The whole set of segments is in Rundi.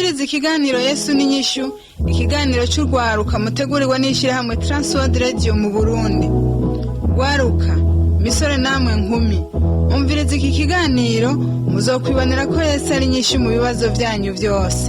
Mwumvirize ikiganiro Yesu n'inyishu, ikiganiro cy'urwaruka mutegurirwa n'ishyirahamwe Transworld Radio mu Burundi. Rwaruka, misore namwe nkumi, umvirize iki kiganiro, muzokwibonera ko Yesu ari inyishu mu bibazo byanyu byose.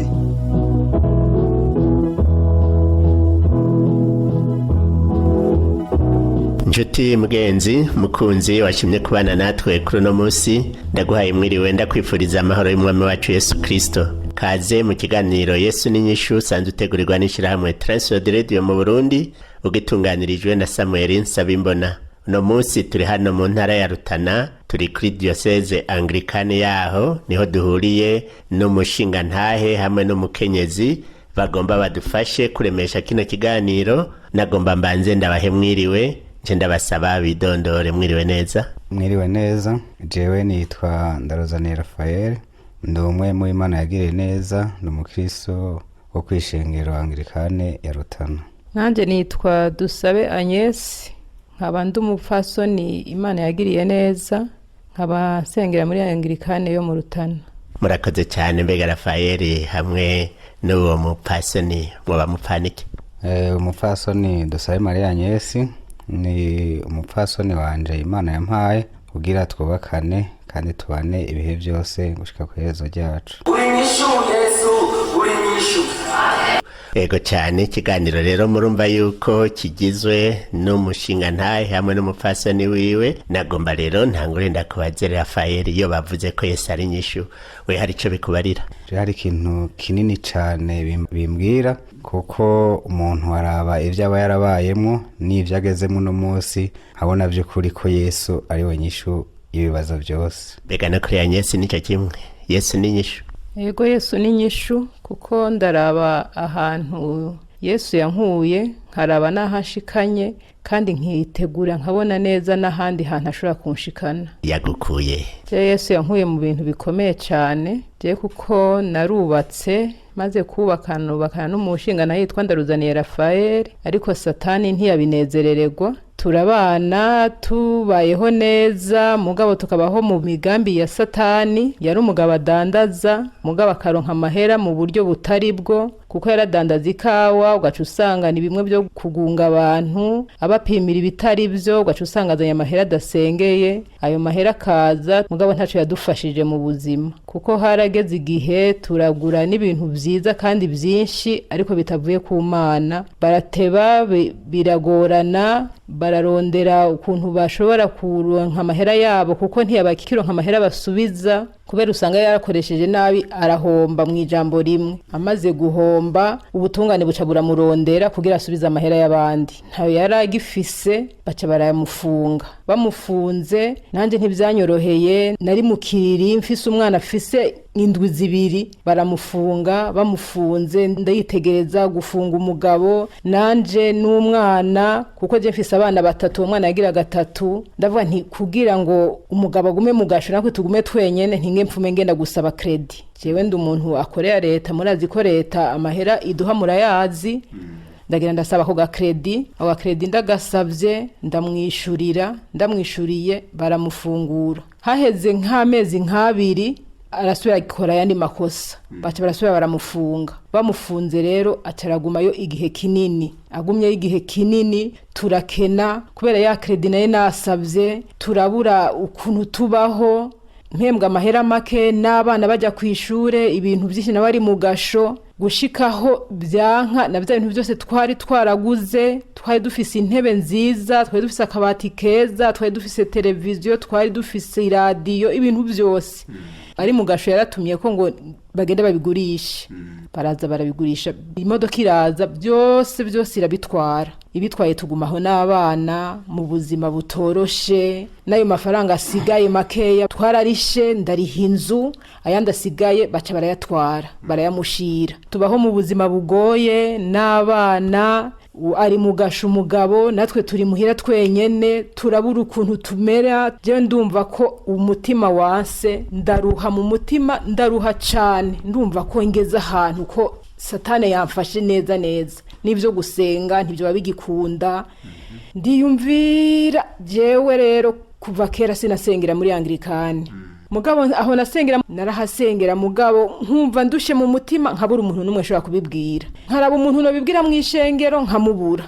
Inshuti mugenzi mukunzi washimye kubana natwe kuri uno munsi, ndaguhaye mwiriwe, ndakwifuriza amahoro y'umwami wacu Yesu Kirisito. Kaze mu kiganiro Yesu n'inyishu usanzwe utegurirwa n'ishyirahamwe Transworld Radio mu Burundi, ugitunganirijwe na Samuel Nsabimbona. Uno munsi turi hano mu ntara ya Rutana, turi kuri diyoseze Anglikane yaho, niho duhuriye n'umushingantahe hamwe n'umukenyezi bagomba badufashe kuremesha kino kiganiro. Nagomba mbanze ndabahe mwiriwe, nje ndabasaba bidondore. Mwiriwe neza? Mwiriwe neza. Jewe nitwa Ndaruzaniye Rafael, ndi umwe mu Imana yagiriye neza, ndi umukristo wo kwishengero Anglikane ya Rutana. Nanjye nitwa Dusabe Agnes, nkaba ndi umupfasoni Imana yagiriye neza, nkaba nsengera muri Anglikane yo mu Rutana. Murakoze cyane. Mbega Rafael hamwe n'uwo mupfasoni mwoba mupfanike? Umupfasoni Dusabe Maria Agnes ni umupfasoni wanje Imana yampaye kugira twubakane kandi tubane ibihe byose gushika ku iherezo ryacu. Uri nyishu Yesu, uri nyishu. Ego cyane. Ikiganiro rero murumva yuko kigizwe n'umushingantahe hamwe n'umupfasoni wiwe. Nagomba rero ntangure ndakubaze, Rafael, iyo bavuze ko Yesu ari inyishu, we hari ico bikubarira? Rero hari ikintu kinini cyane bimbwira, kuko umuntu araba ibyo aba yarabayemo n'ibyo agezemo uno munsi, abona by'ukuri ko Yesu ari we nyishu y'ibibazo byose. Mbega no kuri Agnes nicyo kimwe, Yesu ni inyishu? Yego, Yesu ni inyishu, kuko ndaraba ahantu Yesu yankuye, nkaraba n'aho ashikanye, kandi nkitegura nkabona neza n'ahandi hantu ashobora kunshikana. Yagukuye? Je, Yesu yankuye mu bintu bikomeye cyane je, kuko narubatse, maze kubaka nubakana n'umushinga yitwa Ndaruzaniye Rafael, ariko Satani ntiyabinezerererwa. Turabana, tubayeho neza, mugabo tukabaho mu migambi ya Satani. Yari umugabo adandaza, mugabo akaronka amahera mu buryo butari bwo, kuko yaradandaza ikawa, ugaca usanga ni bimwe byo kugunga abantu, abapimira ibitari byo, ugaca usanga azanye amahera adasengeye. Ayo mahera akaza, mugabo ntaco yadufashije mu buzima, kuko harageze igihe turagura n'ibintu vyiza kandi vyinshi, ariko bitavuye ku Mana. Barateba biragorana, bararondera ukuntu bashobora kuronka amahera yabo, kuko ntiyabakironka amahera basubiza, kubera usanga yarakoresheje nabi, arahomba. Mu ijambo rimwe, amaze guhomba, ubutungane buca buramurondera kugira asubize amahera y'abandi. Ntayo yari agifise, baca baramufunga. Bamufunze, nanjye ntibyanyoroheye, nari mu kiriri mfise umwana afise indwi 2, baramufunga. Bamufunze, ndayitegereza gufunga umugabo nanje n'umwana, kuko je mfise abana batatu, uwo mwana yagira gatatu. Ndavuga nti kugira ngo umugabo agume mu gasho natwe tugume twenyene, ntinge mfume ngenda gusaba kredi. Jewe ndi umuntu akorera leta, murazi ko leta amahera iduha murayazi. Ndagira ndasaba ako gakredi, ako gakredi ndagasabye, ndamwishurira. Ndamwishuriye, baramufungura. Haheze nk'amezi nk'abiri, arasubira akora ayandi makosa, baca barasubira baramufunga. Bamufunze rero, acaragumayo igihe kinini. Agumyeyo igihe kinini, turakena kubera ya kredi nayo nasabye, turabura ukuntu tubaho, mpembwa amahera make n'abana bajya ku ishure, ibintu byinshi, nawe ari mu gasho, gushikaho byanka na bya bintu byose twari twaraguze. Twari dufise intebe nziza, twari dufise akabati keza, twari dufise televiziyo, twari dufise iradiyo, ibintu byose. Ari mu gasho yaratumye ko ngo bagende babigurishe, baraza barabigurisha, imodoka iraza, byose byose irabitwara. Ibitwaye, tugumaho n'abana mu buzima butoroshe. N'ayo mafaranga asigaye makeya twararishe, ndariha inzu, ayandi asigaye baca barayatwara, barayamushira. Tubaho mu buzima bugoye n'abana, ari mu gasho umugabo, natwe turi muhira twenyene, turabura ukuntu tumera. Jewe ndumva ko umutima wanse, ndaruha mu mutima, ndaruha cane, ndumva ko ngeze ahantu ko Satane yamfashe neza neza, n'ibyo gusenga ntibyo bigikunda. Ndiyumvira jewe rero kuva kera sinasengera muri Anglikane. Mugabo aho nasengera narahasengera, mugabo nkumva ndushe mu mutima, nkabura umuntu n'umwe ashobora kubibwira. Nkaraba umuntu nobibwira mu ishengero nkamubura,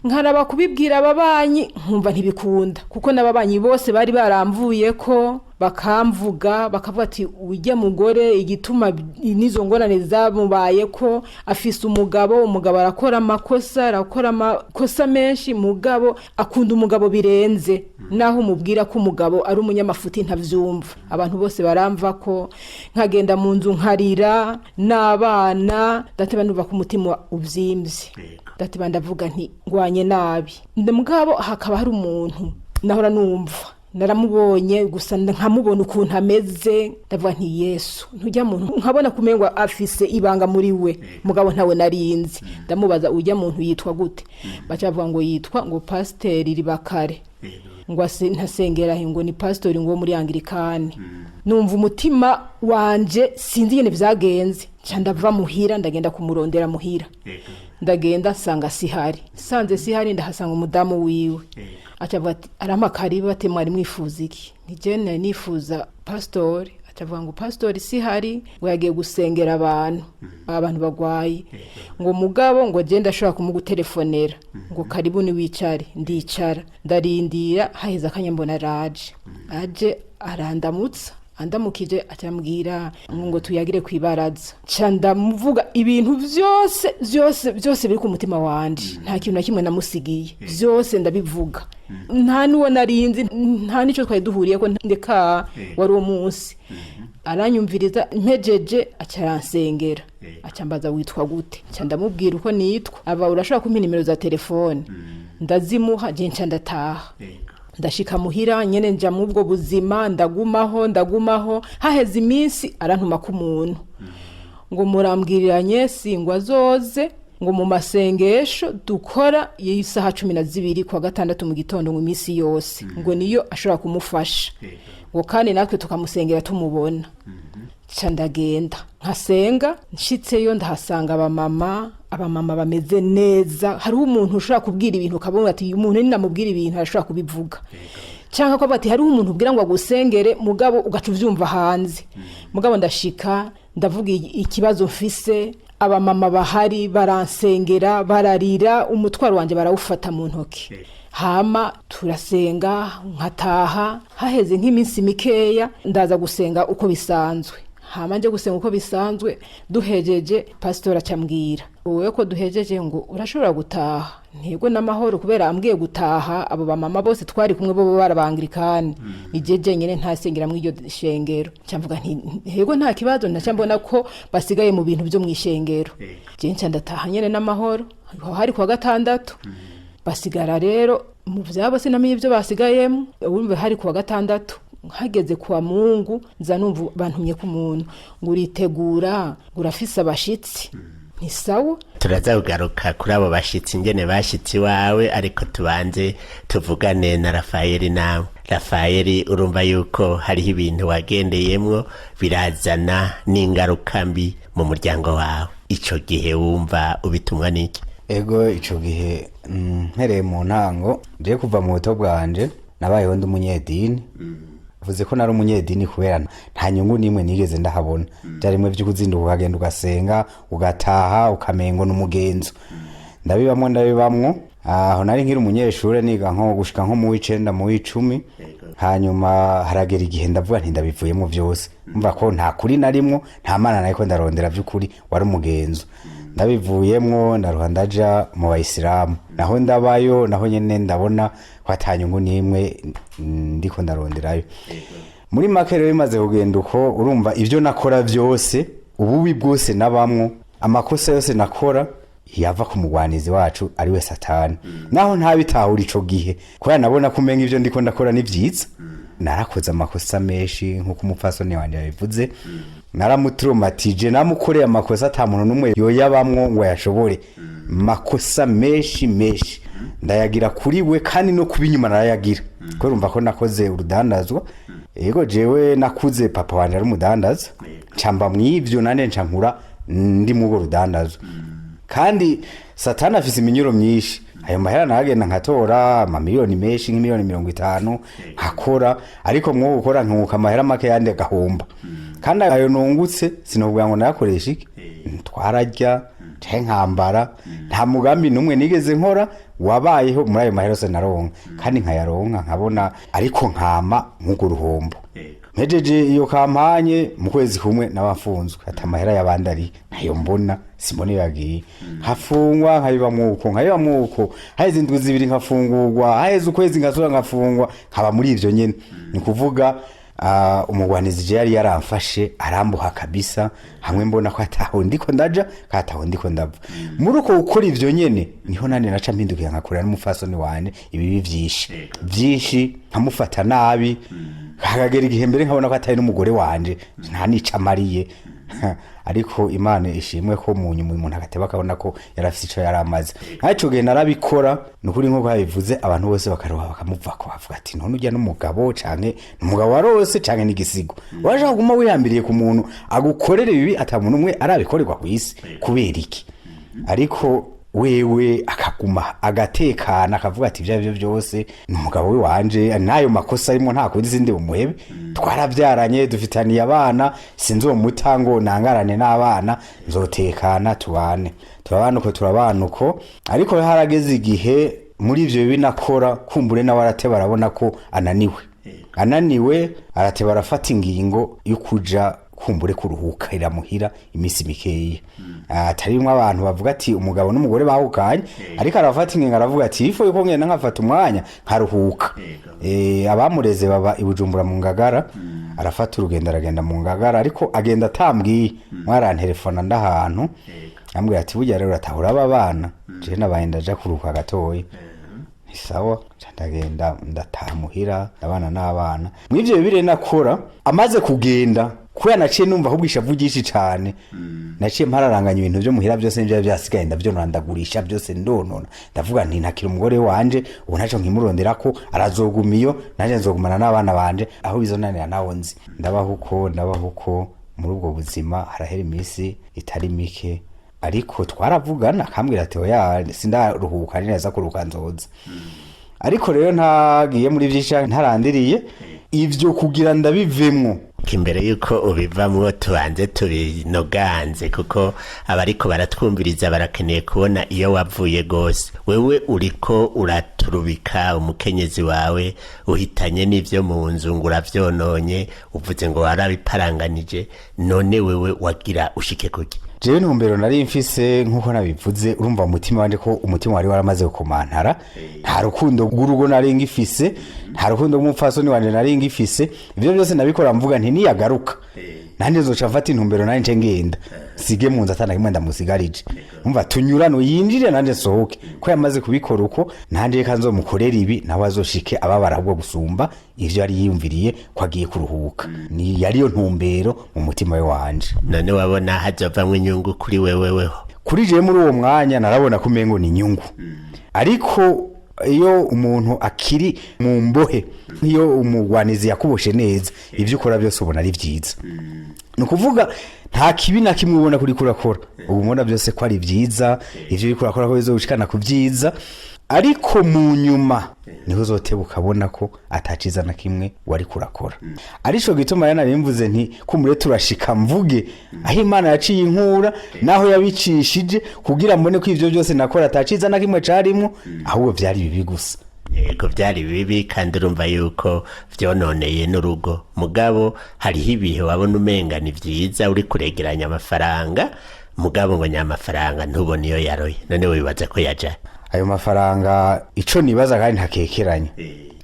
nkaraba kubibwira ababanyi nkumva ntibikunda, kuko n'ababanyi bose bari baramvuye ko bakamvuga, bakavuga ati ujya mugore igituma n'izo ngorane zamubaye ko afise umugabo, umugabo arakora amakosa, arakora amakosa menshi, mugabo akunda umugabo birenze, naho umubwira ko umugabo ari umunyamafuti ntavyumva. Abantu bose baramva ko nkagenda mu nzu nkarira n'abana, ndateba numva ko umutima uvyimvye, ndateba ndavuga nti ngwanye nabi. Mugabo hakaba hari umuntu nahora numva naramubonye gusa, nkamubona ukuntu ameze, ndavuga nti Yesu ntujya muntu, nkabona kumengwa afise ibanga muri we, mugabo ntawe narinzi. Ndamubaza ujya muntu yitwa gute? Baca bavuga ngo yitwa ngo pasiteri Ribakare, ngo ntasengera he, ngo ni pasitori ngo wo muri Anglikane. Numva umutima wanje sinzi ingene vyagenze, nca ndava muhira ndagenda kumurondera muhira. Ndagenda nsanga sihari, nsanze sihari ndahasanga umudamu wiwe, aca avuga ati arampa karibu, ati mwari mwifuza iki? Nti nari nifuza pasitori. Aca avuga ngo pasitori sihari, ngo yagiye gusengera abantu bagwaye, ngo mugabo ngo je ndashobora kumuguterefonera, ngo karibu niwicare. Ndicara ndarindira, haheze akanya mbona araje, aje arandamutsa, andamukije acambwira ngo tuyagire kwibaraza. Nca ndamuvuga ibintu vyose vyose vyose biri ku mutima wanje, nta kintu na kimwe namusigiye, vyose ndabivuga. Nta n'uwo narinzi, nta n'ico twari duhuriyeko, ndeka wari uwo munsi. Aranyumviriza, mpejeje aca aransengera, aca ambaza witwa gute? Nca ndamubwira uko nitwa. Aba urashobora kumpa inimero za telefone? Ndazimuha, je nca ndataha. Ndashika muhira nyene nja mubwo buzima, ndagumaho ndagumaho. Haheze iminsi arantuma ku muntu ngo murambwiriranye si ngo azoze ngo mu masengesho dukora y'isaha 12 kuwa gatandatu mu gitondo, ngo iminsi yose ngo niyo ashobora kumufasha, ngo kandi natwe tukamusengera tumubona. Nca ndagenda nkasenga, nshitseyo ndahasanga abamama bameze neza. Hariho umuntu ushobora kubwira ibintu ukabona ati uyu muntu ninamubwira ibintu arashobora kubivuga, cyangwa ko ati hariho umuntu ubwira ngo agusengere mugabo ugaca uvyumva hanze. Mugabo ndashika ndavuga ikibazo mfise, abamama bahari baransengera, bararira, umutwaro wanje barawufata mu ntoki, hama turasenga nkataha. Haheze nk'iminsi mikeya ndaza gusenga uko bisanzwe, hama nje gusenga uko bisanzwe, duhejeje pasitori acambwira wowe ko duhejeje ngo urashobora gutaha. Ntego n'amahoro, kubera ambwiye gutaha abo bamama bose twari kumwe bo barabangirikani, ni jeje nyene ntasengera muri iryo shengero. Nca mvuga nti ntego nta kibazo, ndaca mbona ko basigaye mu bintu byo mu ishengero. Je nca ndataha nyene n'amahoro. Aho hari kuwa gatandatu, basigara rero mu vyabo, sinamenye ivyo basigayemo. Urumva hari kuwa gatandatu, hageze kuwa Mungu nza numva bantumye ku muntu ngo uritegura, ngo urafise abashitsi. Ni sawa. Turaza kugaruka kuri abo bashitsi ingene bashitsi iwawe, ariko tubanze tuvugane na Rafayeli. Nawe Rafayeli, urumva yuko hariho ibintu wagendeyemwo birazana n'ingaruka mbi mu muryango wawe. Ico gihe wumva ubitumwa n'iki? Ego, ico gihe mpereye mu ntango, nje kuva mu buto bwanje nabayeho ndi umunyedini. Vuze ko nari umunyedini kubera nta nyungu n'imwe nigeze ndahabona. Byari bimwe vy'ukuzinduka ukagenda ugasenga ugataha ukamengo n'umugenzo. Ndabibamwo ndabibamwo, aho nari nkiri umunyeshure niga nko gushika nko mu w'icenda, mu w'icumi. Hanyuma haragera igihe ndavuga nti ndabivuyemo vyose, mva ko nta kuri narimwo, nta mana nariko ndarondera vy'ukuri, wari umugenzo. Ndabivuyemwo ndaruha ndaja mu bayisilamu, naho ndabayo, naho nyene ndabona ko ata nyungu n'imwe ndiko ndaronderayo. Muri make rero bimaze kugenda uko, urumva ivyo nakora vyose, ububi bwose nabamwo, amakosa yose nakora yava ku mugwanizi wacu ariwe Satani, naho ntabitahura ico gihe, kubera nabona ko umenga ivyo ndiko ndakora ni vyiza. Narakoze amakosa menshi nk'uko umupfasoni wanje yabivuze, naramutromatije, namukoreye amakosa ata muntu n'umwe yoyabamwo ngo ayashobore. Makosa menshi menshi ndayagira kuri we, kandi no kuba inyuma narayagira, kubera urumva ko nakoze urudandazwa. Yego, jewe nakuze papa wanje ari umudandaza, ncamba mw'ivyo nanje nca nkura ndi mw'urwo rudandazwa. Kandi Satani afise iminyuro myinshi. Ayo mahera naragenda nkatora amamiliyoni menshi, nk'imiliyoni 50 nkakora, ariko mwo gukora nkunguka amahera make, yandi agahomba. Kandi ayo nungutse sinovuga ngo nayakoresha iki, twararya canke nkambara. Nta mugambi n'umwe nigeze nkora wabayeho muri ayo mahera yose naronka, kandi nkayaronka nkabona, ariko nkama nk'urwo ruhombo. Mpejeje iyo campagne, mu kwezi kumwe nabafunzwe, ati amahera y'abandi ari ntayo mbona, simbona iyo yagiye. Nkafungwa, nkabiba mwuko, nkabiba mwuko. Haheze indwi 2 nkafungurwa, haheze ukwezi nkasubira nkafungwa, nkaba muri ivyo nyene. Ni kuvuga umugwanizi je yari yaramfashe, arambuha kabisa, hamwe mbona ko ataho ndiko ndaja kandi ataho ndiko ndava. Muri uko gukora ivyo nyene niho nanje naca mpindukira nkakorera n'umufasoni wanje ibibi vyinshi vyinshi, nkamufata nabi, hakagera igihe mbere nkabona ko atari n'umugore wanje, nta nica amariye. Ariko Imana ishimwe ko mu nyuma umuntu agateba akabona ko yari afise ico yari amaze. Ariko gihe narabikora, ni ukuri, nk'uko yabivuze, abantu bose bakaroha bakamuvako, bavuga ati: "None ujya n'umugabo canke n'umugabo warose canke n'igisigo? Urashaka kuguma wihambiriye ku muntu agukorera ibibi ata muntu umwe arabikorerwa ku isi, kubera iki?" Ariko wewe akaguma agatekana, akavuga ati: "Ibyo aribyo byose ni umugabo we wanje, n'ayo makosa arimo nta kundi, sindi bumuhebe, twarabyaranye, dufitaniye abana, sinzomuta ngo nangarane n'abana, nzotekana tubane." Turabana uko, turabana uko. Ariko harageze igihe muri ivyo bibi nakora, kumbure nawe arateba arabona ko ananiwe, ananiwe, arateba arafata ingingo yo kuja kumbure kuruhuka iramuhira iminsi mikeya. Atarimwo abantu bavuga ati umugabo n'umugore bahukanye, ariko arafata ingingo, aravuga ati: "Ifo yuko ngenda nkafata umwanya nkaruhuka." Abamureze baba i Bujumbura mu Ngagara. Arafata urugendo, aragenda mu Ngagara, ariko agenda atambwiye. Mwarantelefona ndahantu, ambwira ati: "Burya rero uratahura aba bana, je nabaye ndaja kuruhuka gatoya." Ni sawa, nca ndagenda, ndataha muhira, abana n'abana. Mw'ivyo bibiri nakora amaze kugenda, kubera naciye numva ahubwo ishavu ryinshi cane, naciye mpararanganya ibintu vyo muhira byose n'ivyo byasigaye, ndavyonona, ndagurisha byose, ndonona. Ndavuga nti: "Ntakira umugore wanje ubu, ntaco nkimuronderako, arazoguma iyo, nanje nzogumana n'abana banje, aho bizonanira naho nzi." Ndabaho uko, ndabaho uko muri ubwo buzima. Harahera iminsi itari mike, ariko twaravugana, akambwira ati: "Oya, sindaruhuka neza, kuruhuka nzoza." Ariko rero ntagiye muri vyinshi, ntarandiriye ivyo kugira ndabivemwo. Imbere yuko ubivamwo, tubanze tubinoganze, kuko abariko baratwumviriza barakeneye kubona iyo wavuye gose. Wewe uriko uraturubika umukenyezi wawe, uhitanye n'ivyo mu nzu ngo uravyononye, uvuze ngo warabiparanganije. None wewe wagira ushike kuki? Jewe ntumbero nari mfise, nk'uko nabivuze, urumva umutima wanje ko umutima wari waramaze gukomantara. Nta rukundo rw'urugo nari ngifise, nta rukundo rw'umupfasoni wanje nari ngifise. Ivyo byose nabikora mvuga nti: "Niyagaruka nanjye nzoca mfata intumbero, nanjye nce ngenda, sige mu nzu atana kimwe ndamusigarije." Umva, tunyurano, yinjire nanjye nsohoke. Ko yamaze kubikora uko, nanjye reka nzomukorera ibi, nawe azoshike ababara ahubwo gusumba ivyo yari yiyumviriye ko agiye kuruhuka. Ni yariyo ntumbero mu mutima we wanje. None wabona hazovamwo inyungu kuri wewe weho? Kuri jewe muri uwo mwanya narabona ko umengo ni inyungu, ariko iyo umuntu akiri mu mbohe, nk'iyo umugwanizi yakuboshe neza, ibyo ukora byose ubona ari byiza. Ni ukuvuga nta kibi na kimwe ubona kuri kurakora, ubu ubona byose ko ari byiza, ivyo uriko urakora ko bizogushikana ku byiza. Ariko mu nyuma niho uzoteba ukabona ko ataciza na kimwe wari kurakora. Arico gituma rero nari mvuze nti: "Kumbure turashika mvuge aho Imana yaciye inkura naho yabicishije, kugira mbone ko ivyo byose nakora ataciza na kimwe carimwo, ahubwo vyari bibi gusa." Yego, byari bibi, kandi urumva yuko vyononeye n'urugo. Mugabo hariho ibihe wabona umenga ni vyiza, uri kuregeranya amafaranga, mugabo ngo nyamafaranga ntubone iyo yaroye. None wibaza ko yaja? Ayo mafaranga, ico nibaza kandi ntakekeranya,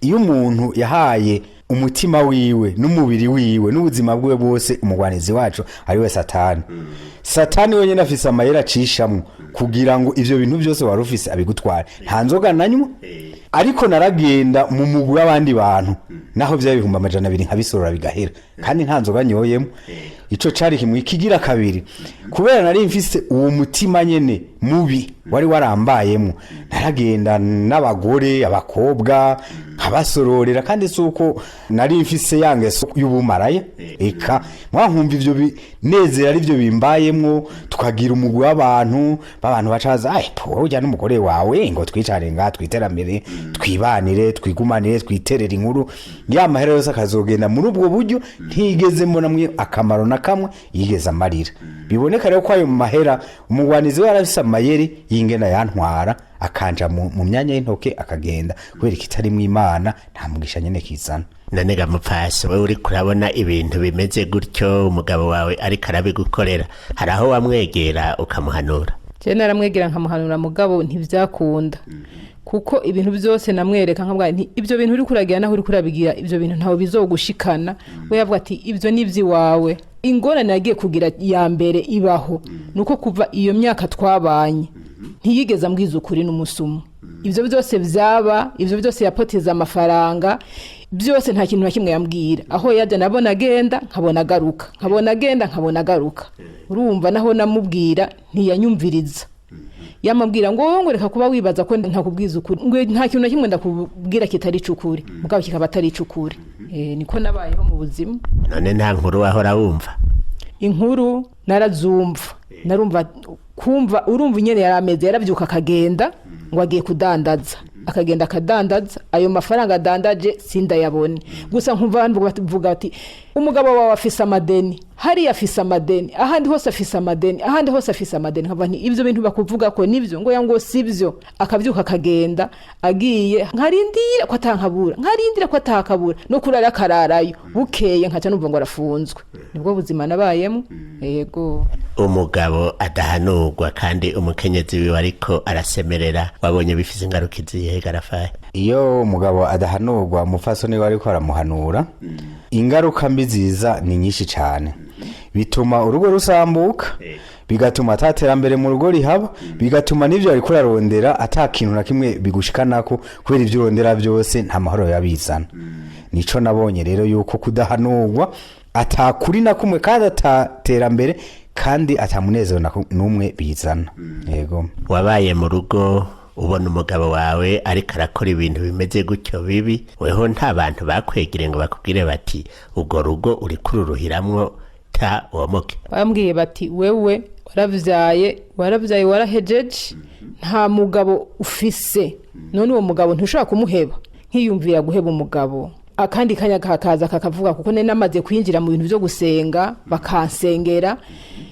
iyo umuntu yahaye umutima wiwe n'umubiri wiwe n'ubuzima bwiwe bwose umugwanizi wacu ari we Satani, Satani wenyine afise amayeri acishamwo kugira ngo ivyo bintu byose wari ufise abigutware. Nta nzoga nanywa, ariko naragenda mu mugwi w'abandi bantu, naho byaba 200,000 nkabisorora bigahera. Kandi nta nzoga nyoyemo. Ico cari kimwe. Ikigira kabiri, kubera nari mfise uwo mutima nyene mubi wari warambayemo, naragenda n'abagore, abakobwa, nkabasororera. Kandi si uko nari mfise ya ngeso y'ubumaraya, eka mwankumva ivyo binezera ari byo bimbayemwo. Tukagira umugwi w'abantu b'abantu bacaza: "Ay, po ujya n'umugore wawe ngo twicare ngaha, twiteramire, twibanire, twigumanire, twiterere inkuru." Ya mahera yose akazogenda muri ubwo buryo. Ntigeze mbona mwe akamaro na kamwe yigeze amarira. Biboneka rero ko ayo mahera umugwanizi we yarafise amayeri y'ingena yantwara, akanja mu myanya y'intoke, akagenda. Kubera ikitarimwo Imana nta mugisha nyene kizana. None ga mupfasi, wowe uriko urabona ibintu bimeze gutyo, umugabo wawe ariko arabigukorera, hari aho wamwegera ukamuhanura? Je naramwegera nkamuhanura, mugabo ntivyakunda, kuko ibintu byose namwereka nkabwa nti ibyo bintu uri kuragira, naho uri kurabigira, ibyo bintu ntawe bizogushikana. We yavuga ati ibyo ni iby'iwawe. Ingorane yagiye kugira ya mbere ibaho nuko kuva iyo myaka twabanye ntiyigeze ambwiza ukuri n'umusumu. Ibyo byose byaba, ibyo byose yapoteza amafaranga byose, nta kintu na kimwe yambwira. Aho yajya nabona agenda, nkabona agaruka, nkabona agenda, nkabona agaruka. Urumva, naho namubwira ntiyanyumviriza. Yamabwira ngo wowe ngo reka kuba wibaza ko ntakubwiza ukuri, ngo nta kintu na kimwe ndakubwira kitari icukuri, mugabo kikaba atari icukuri. Niko nabayeho mu buzima. None nta nkuru wahora wumva? Inkuru narazumva, narumva kumva. Urumva inyene yari ameze, yarabyuka akagenda ngo agiye kudandaza, akagenda akadandaza, ayo mafaranga adandaje sindayabone. Gusa nkumva abantu bavuga bati umugabo wawe afise amadeni hariya, afise amadeni ahandi hose, afise amadeni ahandi hose, afise amadeni. Nkavuga nti ibyo bintu bakuvuga ko nibyo? Ngo ya, ngo sibyo. Akabyuka akagenda, agiye nkarindira ko atankabura, nkarindira ko atakabura, no kurara akararayo. Bukeye nkaca numva ngo arafunzwe. Nibwo buzima nabayemo, yego. Umugabo adahanurwa kandi umukenyezi wiwe ariko arasemerera, wabonye bifise ingaruka izihe, Garafaye? Iyo umugabo adahanurwa, umupfasoni we ariko aramuhanura, ingaruka mbi ziza ni nyinshi cyane. Bituma urugo rusambuka, bigatuma ataterambere mu rugo rihaba, bigatuma n'ibyo ariko ararondera ata kintu na kimwe bigushikanako, kubera ibyo urondera byose nta mahoro yabizana. Nico nabonye rero, yuko kudahanurwa atakuri na kumwe, kandi ataterambere, kandi atamunezero n'umwe bizana, yego. Wabaye mu rugo ubona umugabo wawe ariko arakora ibintu bimeze gutyo bibi, weho nta bantu bakwegere ngo bakubwire bati urwo rugo uri kururuhiramwo, ta womoke? Bambwiye bati wewe waravyaye, waravyaye, warahejeje, nta mugabo ufise, none uwo mugabo ntushobora kumuheba? Nkiyumvira guheba umugabo, akandi kanya kakaza kakavuga, kuko nari namaze kwinjira mu bintu byo gusenga, bakansengera,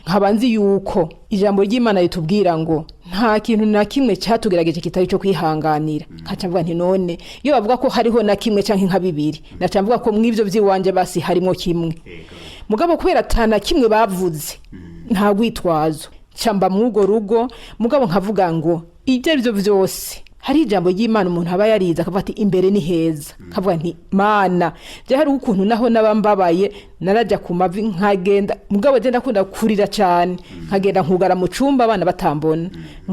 nkaba nzi yuko ijambo ry'Imana ritubwira ngo nta kintu na kimwe cyatugerageje kitari cyo kwihanganira. Nkaca mvuga nti none iyo bavuga ko hariho na kimwe canke nka bibiri, naca mvuga ko mw'ivyo vy'iwanje basi harimo kimwe. Mugabo kubera atana kimwe bavuze, nta rwitwazo, camba mw'urwo rugo. Mugabo nkavuga ngo ibyo ari byo byose hari ijambo ry'Imana umuntu aba yarize, akavuga ati imbere ni heza. Nkavuga nti Mana je hari ukuntu naho naba mbabaye narajya ku mavi nkagenda. Mugabo je ndakunda kurira cyane, nkagenda nkugara mu cumba abana batambona,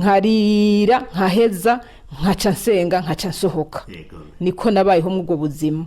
nkarira nkaheza, nkaca nsenga, nkaca nsohoka. Niko nabayeho muri ubwo buzima,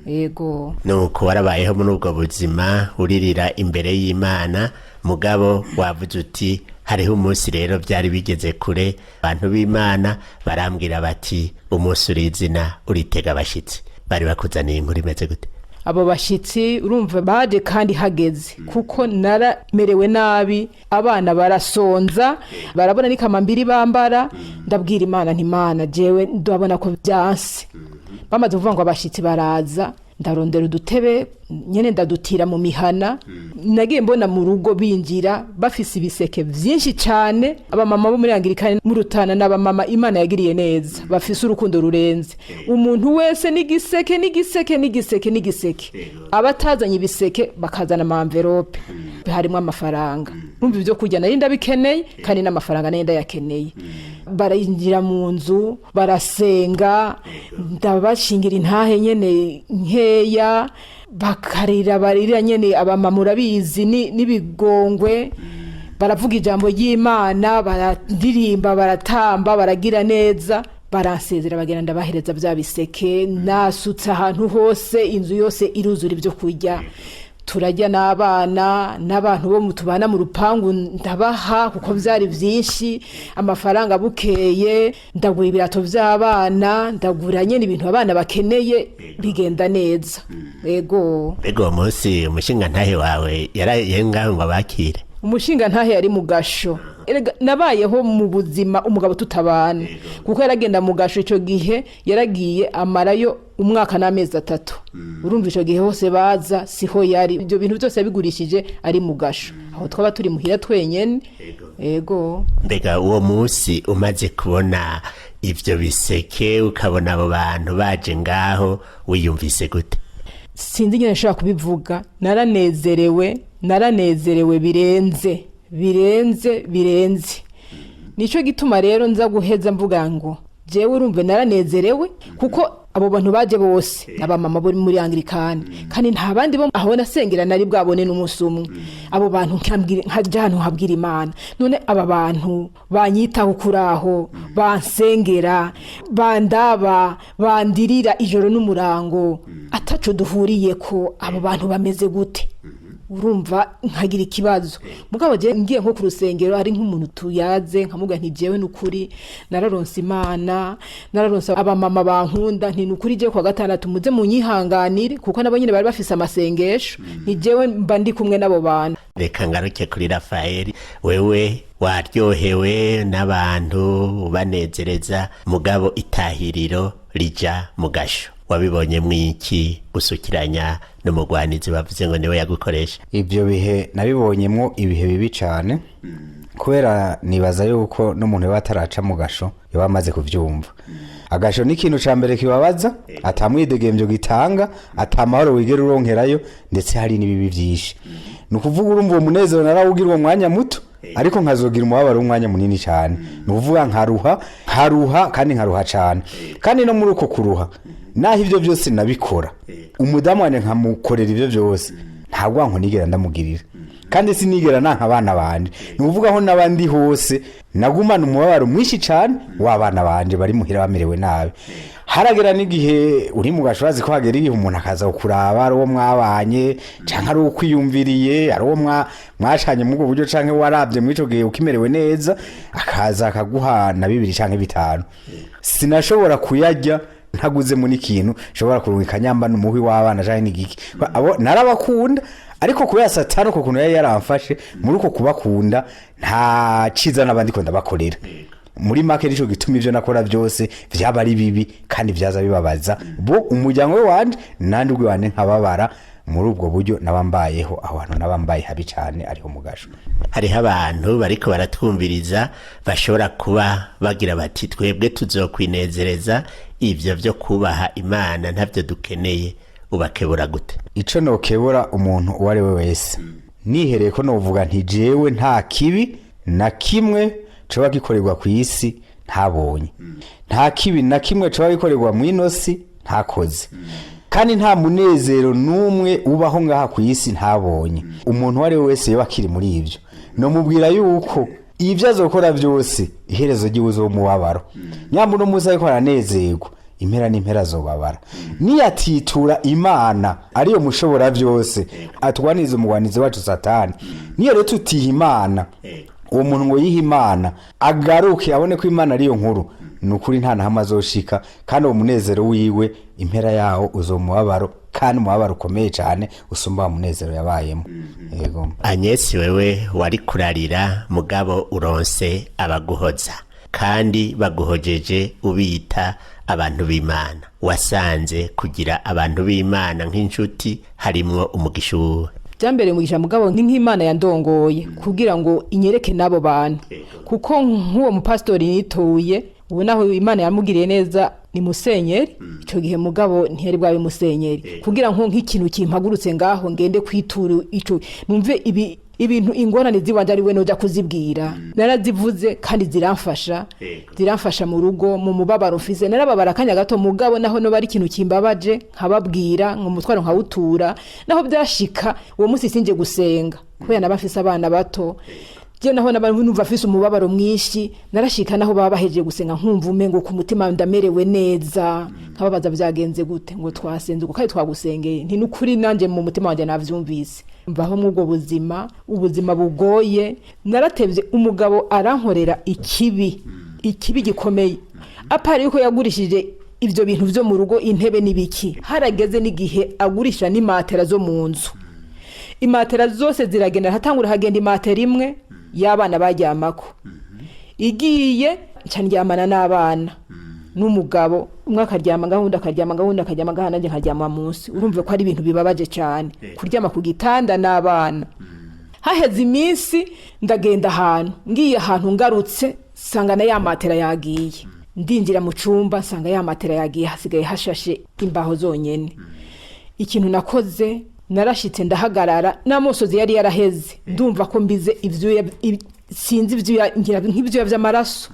yego. Nuko warabayeho muri ubwo buzima uririra imbere y'Imana. Mugabo wavuze uti hariho umunsi rero byari bigeze kure, abantu b'Imana barambwira bati umunsi urizina uritega abashyitsi. Bari bakuzaniye inkuru imeze gute? Abo bashyitsi urumva baje kandi hageze, kuko naramerewe nabi, abana barasonza, barabona n'ikamambiri bambara. Ndabwira Imana nti Imana, jewe ndabona ko byanse. Bamaze kuvuga ngo abashyitsi baraza, ndarondera udutebe nyene ndadutira mu mihana. Nagiye mbona mu rugo binjira bafise ibiseke vyinshi cane. Abamama bo muri Anglikani mu Rutana n'abamama Imana yagiriye neza, bafise urukundo rurenze. Umuntu wese n'igiseke, n'igiseke, n'igiseke, n'igiseke. Abatazanye ibiseke bakazana ama envelope harimo amafaranga. Numva ibyo kurya nari ndabikeneye, kandi n'amafaranga nari ndayakeneye. Barayinjira mu nzu, barasenga, ndabashingira intahe nyene nkeya, bakarira, barira nyene. Abamama urabizi n'ibigongwe. Baravuga ijambo ry'Imana, bararirimba, baratamba, baragira neza, baransezera, bagenda. Ndabahereza bya biseke, nasutse ahantu hose, inzu yose iruzura ibyo kurya. Turajya n'abana n'abantu bo tubana mu rupangu, ndabaha kuko byari byinshi. Amafaranga bukeye ndagura ibirato by'abana, ndagura nyine ibintu abana bakeneye, bigenda neza, yego. Mbega uwo munsi umushinga ntahe wawe yaraye ngaho ngo abakire? Umushinga ntahe yari mu gasho. Erega nabayeho mu buzima umugabo tutabana, kuko yaragenda mu gasho. Icyo gihe yaragiye amarayo umwaka n'amezi 3. Urumva icyo gihe hose baza siho yari. Ibyo bintu byose yabigurishije ari mu gasho, aho twaba turi muhira twenyene, yego. Mbega uwo munsi umaze kubona ivyo biseke, ukabona abo bantu baje ngaho, wiyumvise gute? Sinzi ingene nshobora kubivuga. Naranezerewe, naranezerewe birenze, birenze, birenze. Nicyo gituma rero nza guheza mvuga ngo jewe urumve naranezerewe, kuko abo bantu baje bose n'abamama bo muri Anglikani, kandi nta bandi bo aho nasengera nari bwabone n'umunsi umwe. Abo bantu nkajya ahantu nkabwira Imana: none aba bantu banyitaho kuri aho bansengera, bandaba, bandirira ijoro n'umurango, ataco duhuriye ko, abo bantu bameze gute? Urumva nkagira ikibazo. Mugabo je ngiye nko ku rusengero, ari nk'umuntu tuyaze, nkamubwira nti jewe nukuri nararonse Imana, nararonse abamama bankunda, nti nukuri je kwa gatandatu muze munyihanganire, kuko nabo nyine bari bafise amasengesho, nti jewe mba ndi kumwe n'abo bantu. Reka ngaruke kuri Rafayeli. Wewe waryohewe n'abantu ubanezereza, mugabo itahiriro rija mu gasho. Wabibonye mwiki gusukiranya n'umugwanizi bavuze ngo niwe yagukoresha? Ibyo bihe nabibonyemo ibihe bibi cyane, kubera nibaza yuko n'umuntu yaba ataraca mu gasho yaba amaze kubyumva. Agasho ni ikintu cya mbere kibabaza, atamwidegembyo gitanga, atamahoro wigera uronkerayo, ndetse hari n'ibibi byinshi. Ni ukuvuga urumva uwo munezero narawugira uwo mwanya muto, ariko nkazogira umubabaro w'umwanya munini cyane. Ni ukuvuga nkaruha, nkaruha kandi nkaruha cyane. Kandi no muri uko kuruha, naho ibyo byose nabikora, umudamu wanjye nkamukorera ibyo byose, nta rwanko nigera ndamugirira, kandi sinigera nanka abana banje. Ni ukuvuga aho n'abandi hose nagumana umubabaro mwinshi cyane w'abana banje bari muhira bamerewe nabi. Haragera n'igihe uri mu gasho, ko hagera igihe umuntu akaza kukuraba, ari uwo mwabanye canke ari uwo ukwiyumviriye, ari uwo mwashanye muri ubwo buryo, canke warabye muri ico gihe ukimerewe neza, akaza akaguha na 2 canke 5. Sinashobora kuyarya ntaguzemo n'ikintu nshobora kurungika nyamba n'umuhwi w'abana canke n'igiki. Abo narabakunda, ariko kubera Satani uko kuntu yari yaramfashe muri uko kubakunda, nta ciza n'abandi ko ndabakorera. Muri make nico gituma ivyo nakora byose vyaba ari bibi, kandi vyaza bibabaza bo umuryango we wanje, nandi ubwe wanje nkababara. Muri ubwo buryo nabambayeho aho hantu, nabambaye habi cane, ariho mu gasho. Hariho abantu bariko baratwumviriza bashobora kuba bagira bati: twebwe tuzokwinezereza, ivyo vyo kubaha Imana ntavyo dukeneye. Ubakebura gute? Ico nokebura umuntu uwo ari we wese, nihereye ko novuga nti jewe nta kibi na kimwe coba gikorerwa ku isi ntabonye, nta kibi na kimwe coba gikorerwa mu ino si ntakoze, kandi nta munezero n'umwe ubaho ngaha ku isi ntabonye. Umuntu uwo ari we wese yoba akiri muri ibyo, nomubwira yuko ibyo azokora byose iherezo ry'iwe uzomubabaro. Nyamba uno munsi ariko aranezerwa, impera n'impera azobabara. Niyatitura Imana ariyo mushobora byose, atwanize umugwanizi wacu Satani. Niyo rero tutiha Imana, uwo muntu ngo yihe Imana, agaruke abone ko Imana ariyo nkuru, ni ukuri nta nahamwe azoshika. Kandi uwo munezero wiwe impera yawo uzomubabaro, kandi umubabaro ukomeye cyane usumba wa munezero yabayemo, yego. Anyesi, wewe wari kurarira, mugabo uronse abaguhoza, kandi baguhojeje ubita abantu b'Imana. Wasanze kugira abantu b'Imana nk'inshuti harimwo umugisha uwuhe? Byambereye umugisha, mugabo ni nk'Imana yandongoye kugira ngo inyereke n'abo bantu, kuko nk'uwo mupasitori nituye ubu, naho Imana yamugiriye neza ni musenyeri, icyo gihe mugabo ntiyari bwabe musenyeri, kugira ngo nk'ikintu kimpagurutse ngaho ngende kwitura ico, numve ibi ibintu ingorane ziwanje ari we noja kuzibwira. Narazivuze kandi ziramfasha, ziramfasha mu rugo, mu mubabaro mfise. Narababara akanya gato, mugabo naho noba ari ikintu kimbabaje nkababwira, ngo umutwaro nkawutura. Naho byashika uwo munsi sinje gusenga kubera naba mfise abana bato. Je naho n'abantu numva afise umubabaro mwinshi, narashika naho baba bahejeje gusenga nkumva umengo ku mutima ndamerewe neza, nkababaza byagenze gute, ngo twasenze uko kandi twagusengeye, nti nukuri nanje mu mutima wanje navyumvise. Mvaho mw'ubwo buzima, ubuzima bugoye. Naratevye umugabo arankorera ikibi, ikibi gikomeye, apari yuko yagurishije ivyo bintu vyo mu rugo, intebe n'ibiki, harageze n'igihe agurisha n'imatera zo mu nzu. Imatera zose ziragenda, hatangura hagenda imatera imwe y'abana baryamako, igiye nca ndyamana n'abana n'umugabo, umwe akaryama ngaho, undi akaryama ngaho, undi akaryama ngaho, nanjye nkaryama munsi. Urumva ko ari ibintu bibabaje cyane kuryama ku gitanda n'abana. Haheze iminsi ndagenda ahantu, ngiye ahantu ngarutse nsanga na ya matera yagiye. Ndinjira mu cumba nsanga ya matera yagiye, hasigaye hashashe imbaho zonyene. Ikintu nakoze, narashitse ndahagarara, n'amosozi yari yaraheze, ndumva ko mbize ivyuya, sinzi ivyuya, ngira nk'ivyuya vy'amaraso.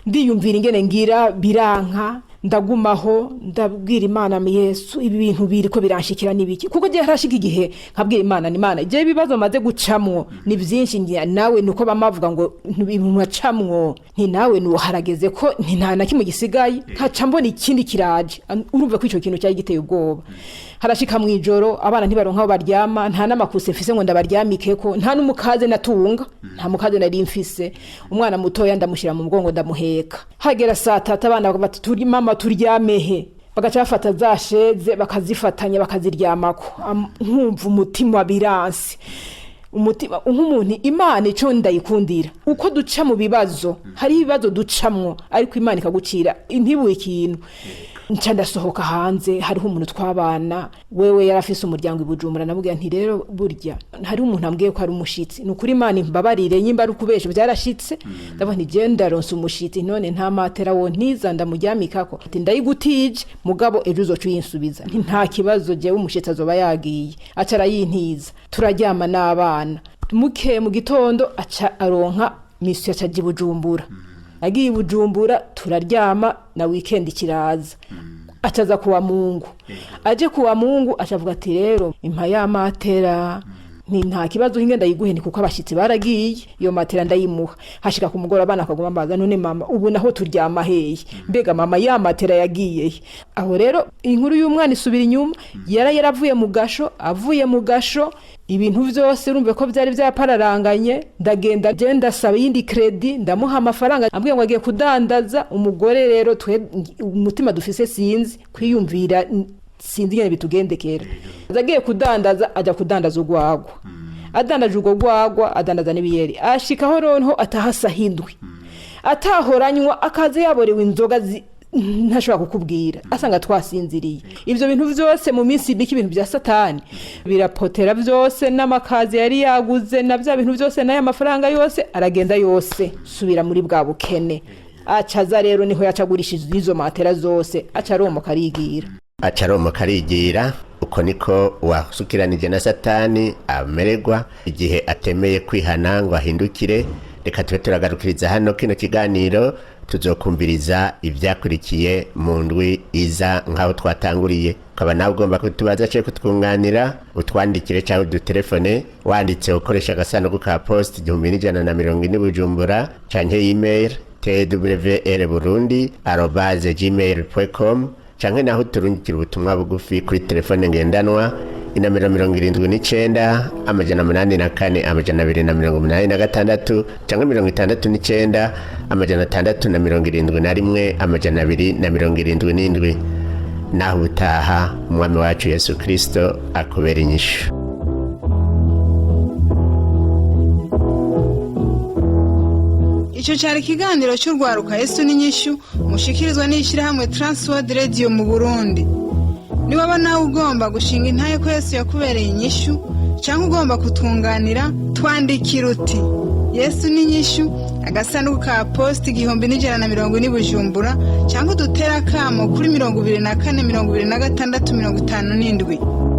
Ndiyumvira ingene ngira biranka, ndagumaho ndabwira Imana: "Yesu, ibi bintu biriko biranshikira n'ibiki?" Kuko gihe harashika igihe nkabwira Imana ni Imana, igihe ibibazo maze gucamwo ni byinshi, ngira nawe nuko bamavuga ngo ibintu nacamwo, nti nawe nuwo harageze ko nti nta na kimwe gisigaye, nkaca mbona ikindi kiraje. Urumva ko ico kintu cyari giteye ubwoba. Harashika mu ijoro abana ntibaronka aho baryama, nta n'amakuse mfise ngo ndabaryamikeko, nta n'umukaze natunga, nta mukaze nari mfise. Umwana mutoya ndamushyira mu mugongo ndamuheka. Hagera saa 3 abana bati: "Turi mama, turyamehe?" Bagaca bafata za sheze bakazifatanya bakaziryamako. Nkumva umutima biranse, umutima nk'umuntu. Imana ico ndayikundira, uko duca mu bibazo, hari ibibazo ducamwo ariko Imana ikagucira ntibuye ikintu. Nca ndasohoka hanze, hariho umuntu twabana, wewe yarafise umuryango i Bujumbura. Namubwira nti: "Rero burya hariho umuntu ambwiye ko ari umushitsi, ni ukuri Imana imbabarire nyimba ari ukubesha, byarashitse." Ndabona nti: "Jewe ndaronse umushitsi, none nta matera wo ntiza ndamuryamikako?" Ati: "Ndayigutije, mugabo ejo uzoca uyinsubiza." Nti: "Nta kibazo, jewe umushitsi azoba yagiye." Aca arayintiza, turaryama n'abana. Muke mu gitondo aca aronka misi, aca aja i Bujumbura. Agiye i Bujumbura turaryama, na weekend kiraza, acaza kuwa Mungu. Aje kuwa Mungu acavuga ati: "Rero impa ya matera." Nti: "Nta kibazo, hinge ndayiguhe." Ni kuko abashitsi baragiye, iyo matera ndayimuha. Hashika ku mugoroba abana akaguma baza: "None mama, ubu naho turyama hehe? Mbega mama, ya matera yagiye he?" Aho rero inkuru y'umwana isubira inyuma. Yara yaravuye mu gasho, avuye mu gasho ibintu vyose urumve ko vyari vyapararanganye. Ndagenda je ndasaba iyindi crédit, ndamuha amafaranga, ambwiye ngo agiye kudandaza. Umugore rero twe umutima dufise sinzi kwiyumvira, sinzi ingene bitugendekera. Agiye kudandaza, ajya kudandaza urwagwa, adandaje urwo rwagwa, adandaza n'ibiyeri, ashikaho ronho ataha saha 7, atahoranywa, akaza yaborewe inzoga ntashobora kukubwira, asanga twasinziriye. Ivyo bintu vyose mu minsi mike, ibintu vya Satani birapotera vyose, n'amakazi yari yaguze na vya bintu vyose n'aya mafaranga yose aragenda yose, subira muri bwa bukene. Acaza rero niho yacagurishije izo matera zose, aca aromoka arigira. Aca aromoka arigira. Uko niko wasukiranije na Satani amererwa igihe atemeye kwihana ngo ahindukire. Reka tube turagarukiriza hano kino kiganiro, tuzokumviriza ivyakurikiye mu ndwi iza nk'aho twatanguriye. Ukaba nawe ugomba kutubaza canke kutwunganira, utwandikire cyangwa udutelefone. Wanditse ukoresha agasanduku ka poste 1140 Bujumbura, canke email twrburundi@gmail.com, canke naho uturungikira ubutumwa bugufi kuri telefone ngendanwa inomero 79 804 286 canke 69 671 277. Naho ubutaha, umwami wacu Yesu Kristo akubera inyishu. Icyo cyari ikiganiro cy'urwaruka Yesu n'inyishu, mushikirizwa n'ishyirahamwe Transworld Radio mu Burundi. Niwaba nawe ugomba gushinga intahe ko Yesu yakubereye inyishu, cyangwa ugomba kutwunganira, twandikira uti: "Yesu n'inyishu", agasanduku ka posita 1140 Bujumbura, cyangwa udutere akamo kuri 24 26 57.